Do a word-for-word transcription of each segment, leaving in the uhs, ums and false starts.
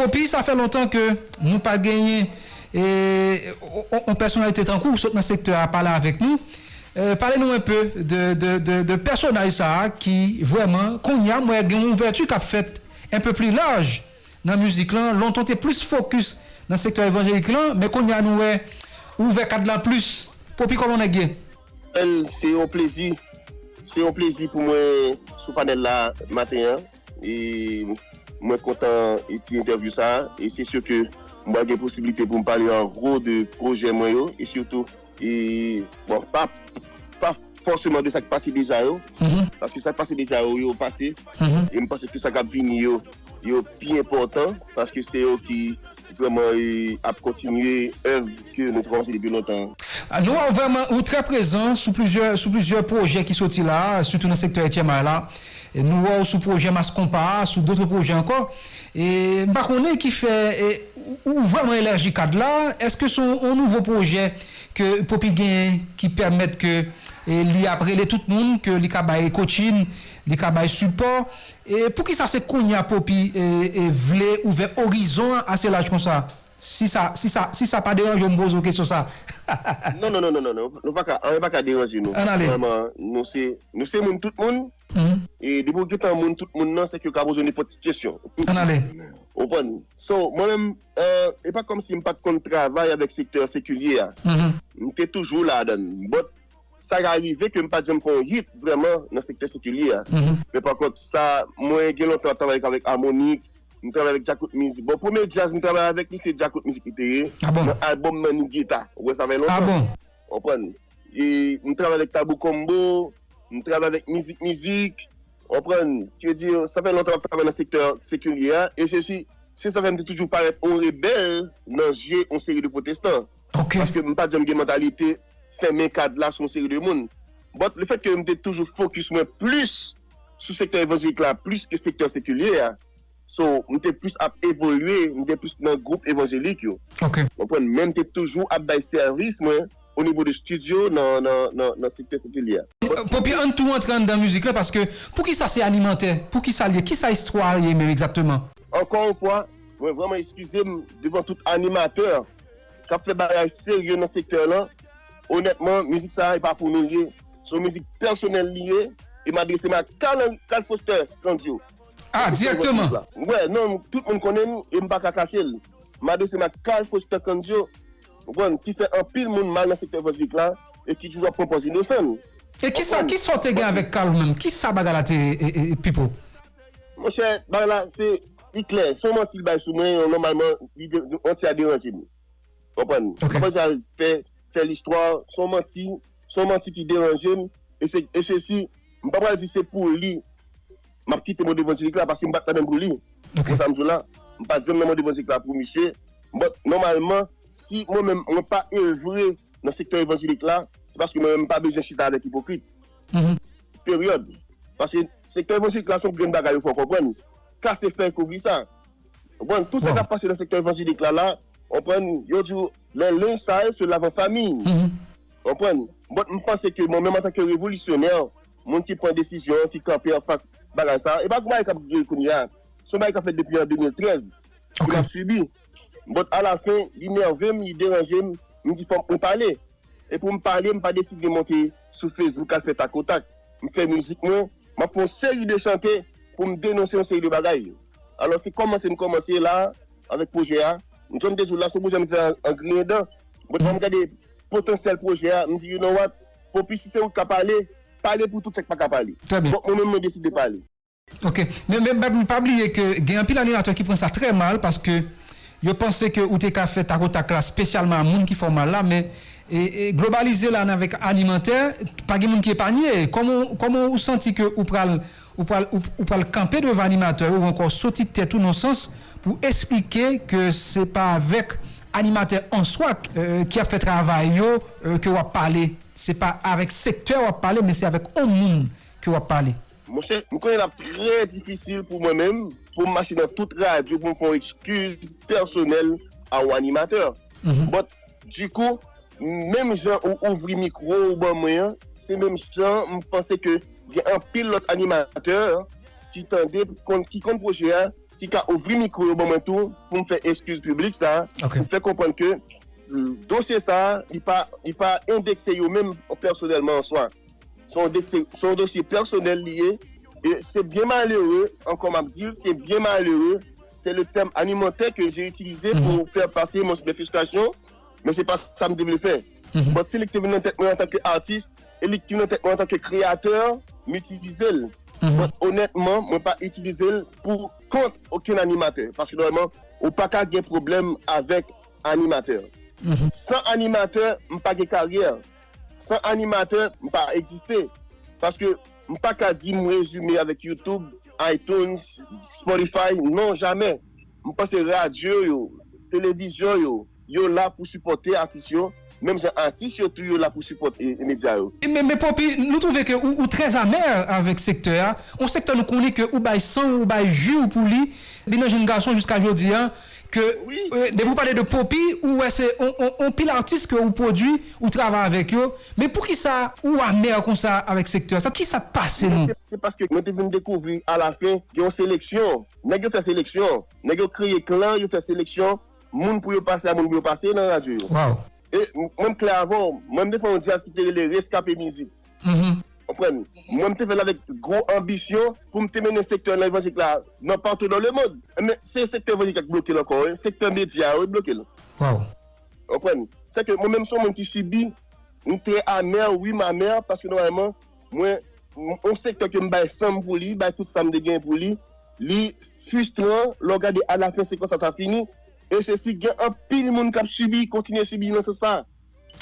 Popi, sa fè lontan ke nou pa genyen e, on, on pèsonalite tankou w sot nan sektè a pale avèk nou. E, pale nou enpe de, de, de, de pèsonaj sa a ki vrèman, kounye a, m wè gen yon ouvèti k ap fèt enpe pli laj nan mizik lan. Lontan w te plis fokis nan sektè evanjelik lan, men kounye a nou wè ouvè kad la plis. Popi, kòman nèg ye? Well, se yon plezi. Se yon plezi pou mwen sou panèl la maten an. E mwen kontan e ti entèvyou sa a. E se si ke mwen gen posiblite pou m pale an gwo de pwojè mwen yo. E sitou, e, bon, pa, pa fòseman de sa k pase deja yo. Paske sa k pase deja yo, yo pase. E m panse ke sa k ap vini yo, yo pi enpòtan. Paske se yo ki vrèman e, ap kontinye èv ke nou te kòmanse depi lontan. A, nou wè w vrèman, ou trè prezan sou plizyè, sou plizyè pwojè ki soti la, sitou nan sektè H M I la. E nou wè w sou pwojè Mas Konpa a, sou dotre pwojè ankò. E m pa konnen ki fè e, ou, ou vrèman elèji kad la. Èske se yon, yon nouvo pwojè ke Popi genyen ki pèmèt ke e, li ap rele tout moun, ke li ka bay coaching, li ka bay sipò? E poukisa se kounye a Popi e, e, vle ouvè orizon an ase laj konsa? Si sa, si sa, si sa pa deranje w, m poze w kesyon sa. Non, non, non, non, non, non. Nou pa ka, anyen pa ka deranje nou. Ann ale. Vrèman, nou se, nou se moun tout moun. E depi w gentan moun tout moun nan, se ke w ka poze nenpòt ti kesyon. Ann ale. Ou konprann? So, mwen menm, e, e pa kòmsi m pa t konn travay avèk sektè sekilye a. M te toujou ladan l. But, sa ka rive ke m pa t janm fè yon hit vrèman nan sektè sekilye a. Men pa kont, sa, mwen gen lontan ap travay avèk Harmonik, m travay avèk Djakout Music. Bon, premye djaz m travay avèk li, se Djakout Music li te ye. Nan albòm Mannie Guetta. Ou wè, sa fè lontan. Konprann? E m travay avèk Tabou Combo, m travay avèk Mizik Mizik. Konprann? Ki vle di, sa fè lontan m ap travay nan sektè sekilye a. E se si, se sa fè m te toujou parèt yon rebèl nan je yon seri de pwotestan. Paske m pa t janm gen mantalite fèmen kad la sou yon seri de moun. But lefètke m te toujou fokis mwen plis sou sektè evanjelik la plis ke sektè sekilye a. So, m te plis ap evolye, m te plis nan gwoup evanjelik yo. Konprann? Men m te toujou ap bay sèvis mwen o nivo de estidyo nan, nan, nan, nan sektè sekilye a. Popi, ann tou antre anndan mizik la, paske poukisa se animatè? Poukisa l ye? Kisa istwa a ye menm egzakteman? Ankò yon fwa, mwen vrèman eskize m devan tout animatè k ap fè bagay serye nan sektè lan. Onètman, mizik sa a, e pa pou nou l ye. Se yon mizik pèsonèl li ye, e m adrese m a Carl, Carl Foster Candio. Ah, direkteman? Wè, non, tout moun konnen m, e m pa ka kache l. M adrese m a Carl Foster Candio, ou konprann, ki fè anpil moun mal nan sektè evanjelik la, e ki toujou ap pran pòz inosan. E kisa, kisa w te gen avèk Carl menm? Kisa bagay la te, e, e, e, Pipo? Monchè, bagay la, se, li klè. Se yon manti li bay sou mwen, nòmalman, li de-, manti a deranje m. Konprann? M pa pral fè, fè listwa, se yon manti, se yon manti ki deranje m, e se, e se si, m pa pral di se pou li, m ap kite mond evanjelik la, paske m pa t ladann pou li. Konn sa m di w la, m pa t janm nan mond evanjelik la pou misye. But, nòmalman, si mwen menm, mwen pa evre nan sektè evanjelik la, se paske mwen menm, m pa bezwen chita avèk ipokrit. Peryòd. Paske sektè evanjelik la, se yon grenn bagay yo fè w konprann. Kase fèy kouvri sa. Konprann? Tout sa k ap pase nan sektè evanjelik la, la, konprann? Yo di w, les linges sales se lavent en famille. Konprann? But m panse ke mwen menm antanke revolisyonè, moun ki pran desizyon an, ki kanpe anfas bagay sa, e pa yon bagay k ap rive kounye a. Se yon bagay k ap fèt depi an de mil trèz, ke m ap sibi. But alafen, li nève m, li deranje m, m di fò m pale. E pou m pale, m pa deside monte sou Facebook al fè takotak. M fè mizik mwen, m ap fè yon seri de chante pou m denonse yon seri de bagay. Alò, se kòmanse m kòmanse la, avèk pwojè a. M, jan m te di w la, se yon pwojè m fè an, an griyen dan. But lè m gade potansyèl pwojè a, m di, you know what? Popi, si se ou k ka pale, pale pou tout sa k pa ka pale. Trè byen. But mwen menm, mwen deside pale. Ok. Men, men, men pa bliye ke gen anpil animatè ki pran sa trè mal paske yo panse ke ou te ka fè takotak la espesyalman a moun ki fè w mal la, men e, e, globalize la avèk animatè, pa gen moun ki epanye. Kòman, kòman ou santi ke ou pral, ou pral, ou, ou pral kanpe devan animatè yo, ou ankò soti tèt ou nan sans pou esplike ke se pa avèk animatè an swa, e, ki ap fè travay yo, e, ke w ap pale. Se pa avèk sektè w ap pale, men se avèk yon moun ke w ap pale. Monchè, m konnen l ap trè difisil pou mwen menm, pou m mache nan tout radyo, pou m fè yon ekskiz pèsonèl a yon animatè. But, dikou, menm jan ou ouvri mikwo ou ban mwen an, se menm jan m panse ke gen anpil lòt animatè ki tande, konn, ki konn pwojè a, ki ka ouvri mikwo yo ban mwen tou pou m fè eskiz piblik sa, pou m fè konprann ke dosye sa, li pa, li pa endekse yo menm pèsonèlman an swa. Se yon dosye, se yon dosye pèsonèl li ye. E se byen malere, ankò m ap di l, se byen malere. Se le tèm animatè ke j'ai itilizé pou fè pase mon, mes frustrations, men se pa sa m te vle fè. But si li k te vin nan tèt mwen antanke atis, e li k te vin nan tèt mwen antanke kreyatè, m itilize l. But onètman, mwen pa itilize l pou kont okenn animatè. Paske nòmalman, ou pa ka gen pwoblèm avèk animatè. San animatè, m pa gen karyè. San animatè, m pa egziste. Paske m pa ka di m rezime avèk YouTube, iTunes, Spotify, non, jamè. M panse radyo yo, televizyon yo, yo la pou sipòte atis yo, menm jan atis yo tou yo la pou sipòte e, e medya yo. E men, men Poppy, nou twouve ke ou, ou trè amè avèk sektè a. Yon sektè nou konnen ke ou bay san w, ou bay ji w pou li. Li nan jenn gason jiska jodi a. Ke, e, depi w pale de Poppy, ou wè se on, on, on pil atis ke ou pwodui, ou travay avèk yo. Men poukisa ou amè konsa avèk sektè a? Sa, kisa k pase nou? Se, se paske mwen te vin dekouvri alafen, gen yon seleksyon. Nèg yo fè seleksyon. Nèg yo kreye klan, yo fè seleksyon. Moun pou yo pase a moun pou yo pase nan radyo yo. E m- mwen m klè avè w, mwen m te fè yon djaz ki te rele Reskape Mizik. Konprann? Mwen m te fè l avèk gwo anbisyon pou m te mennen sektè nan evanjelik la nan partou dans le monde. Men se sektè evanjelik la k bloke l ankò, wi. Sektè medya yo bloke l. Konprann? Se ke mwen menm se yon moun ki sibi, m trè amè, wi, m amè, paske nòmalman, mwen, m- yon sektè ke m bay san m pou li, bay tout sa m te gen pou li, li fristran, lè w gade alafen se konsa sa fini, e se si gen anpil moun k ap sibi, kontinye sibi nan sans sa.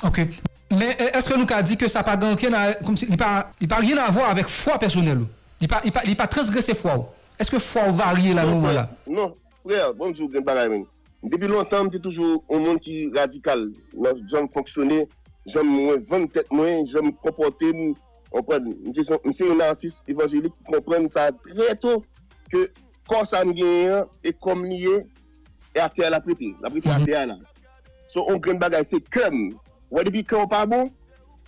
Ok. Men e- èske nou ka di ke sa pa gen ankenn a- kòmsi li pa, li pa ryen avwa avèk fwa pèsonèl ou? Li pa, li pa, li pa transgrese fwa w? Èske fwa w varye la nan moman la? Non, frè, bon, m di w gen bagay, men. Depi lontan, m te toujou yon moun ki radikal nan jan m fonksyone, jan m mwen vann tèt mwen, jan m konpòte m, konprann? M se, m se yon atis evanjelik ki konprann sa trè to, ke kò sa m genyen an, e kò m li ye, e atè a l ap rete. L ap rete atè a la. So, yon grenn bagay, se kè m. Ou wè, depi kè w pa bon,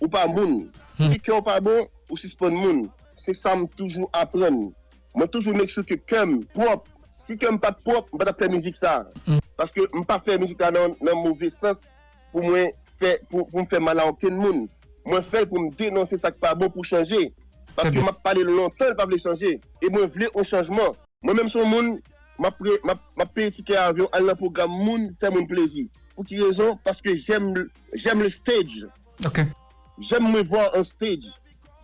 ou pa moun. Depi kè w pa bon, ou sispann moun. Se sa m toujou aprann. Mwen toujou make sure ke kè m pwòp. Si kè m pa t pwòp, m pa t ap fè mizik sa. Paske m pa fè mizik la nan, nan move sans pou mwen fè, pou, pou m fè mal a okenn moun. Mwen fè l pou m denonse sa k pa bon pou chanje. Paske m ap pale l lontan, l pa vle chanje. E mwen vle yon chanjman. Mwen menm se yon moun, m ap, pre- m ap, m ap peye tikè avyon, al nan pwogram moun, fè moun plezi. Pou ki rezon? Paske j'aime, j'aime le stage. Ok. J'aime me voir en stage.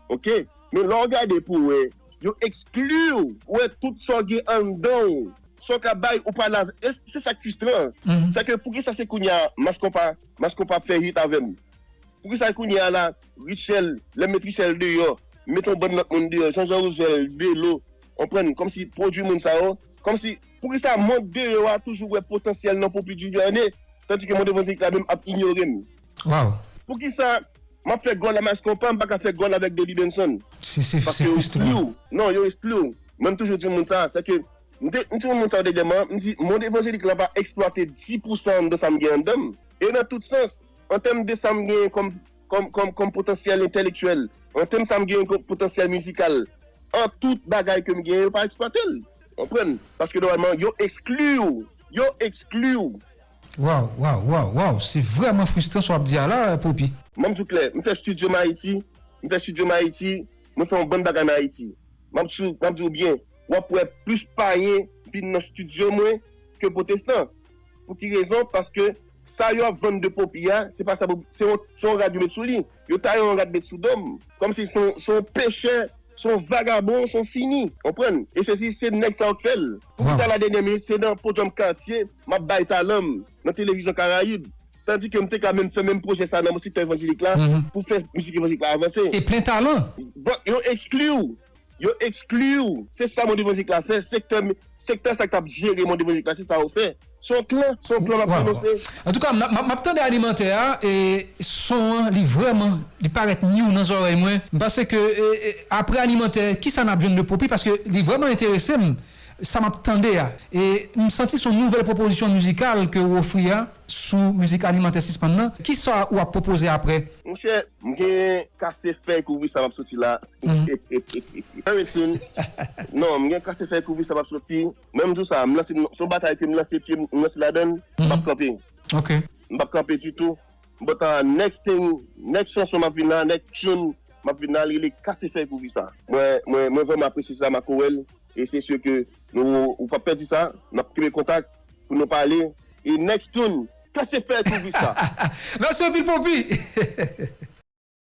Ok? Men lè w gade pou wè, yo ekskli w, wè tout sa w gen anndan w, sa w ka bay, ou pa la, e se sa k fristran. Se ke poukisa se kounye a Mass Konpa, Mass Konpa ap fè hit avè m? Poukisa kounye a la, Rutshelle, lè m met Rutshelle deyò, m met yon bann lòt moun deyò, Jean Jean Roosevelt, Belo, konprann, kòmsi pwodui moun sa yo, kòmsi, poukisa mond deyò a toujou wè potansyèl nan Poppy Duvernay, tandike mond evanjelik la menm ap inyore m? Wow. Poukisa m ap fè gòl a Mass Konpa, m pa ka fè gòl avèk Dedy Benson? Se, se, se fristran. Paske yo ekskli w. Non, yo ekskli w. Mwen, m toujou di moun sa, se ke m te, m te yon moun sa dènyèman, m di, mond evanjelik la pa eksplwate dis pousan de sa m gen anndan m. E nan tout sans, an tèm de sa m genyen kòm, kòm, kòm, kòm potansyèl entèlektyèl, an tèm sa m genyen kòm potansyèl mizikal, an tout bagay ke m genyen, yo pa eksplwate l. Konprann? Paske nòmalman, yo ekskli w. Yo ekskli w. Waw, waw, waw, waw, se vrèman fristran sa w ap di a la, Poppy. Mwen, m di w klè, m fè estidyo m Ayiti, m fè estidyo m Ayiti, mwen fè yon bann bagay m Ayiti. M ap di w, m ap di w byen, w ap wè plis payen vin nan estidyo mwen ke pwotestan. Pou ki rezon? Paske sa yo ap vann de Poppy a, se pa sa, se yon, se yon rad yo met sou li. Yo taye yon rad met sou do m. Kòmsi se yon, se yon pechè, se yon vagabon, se yon fini. Konprann? E se si, se nèg sa yo k fè l. Pou ki sa la dènyè minit, se nan podyòm katye, m ap bay talan m, nan televizyon Karayib. Tandike m te ka menm fè menm pwojè sa nan sektè evanjelik la, pou fè mizik evanjelik la avanse. E plen talan. Bon, yo ekskli w. Yo ekskli w. Se sa mond evanjelik la fè. Sektè, sektè sa k t ap jere mond evanjelik la, se sa yo fè. Se yon klan, se yon klan m ap denonse. Antouka, m ap, m ap, m ap tande alimantè a, e son an, li vrèman, li parèt nyiw nan zòrèy mwen. M panse ke, e, e, apre alimantè, kisa n ap jwenn de Poppy? Paske li vrèman enterese m. sa m ap tande a. E m santi se yon nouvèl pwopozisyon mizikal ke w ofri a sou mizik Animatè Sispann nan. Kisa w ap pwopoze apre? Monchè, m gen Kase Fèy Kouvri Sa m ap soti la. Very soon. Non, m gen Kase Fèy Kouvri Sa m ap soti. Mwen m di w sa, m lanse, se yon batay ke m lanse pye m, m lanse ladan l, m p ap kanpe. Ok. M p ap kanpe ditou. But uh, next thing, next chanson m ap vin la, next tune m ap vin la, li rele Kase Fèy Kouvri Sa. Mwen, mwen, mwen vrèman apresye sa, Makowèl. E se si ke nou, ou p ap pèdi sa, n ap kenbe kontak pou nou pale. E next tune, Kase Fèy Kouvri Sa. Mèsi anpil, Popi.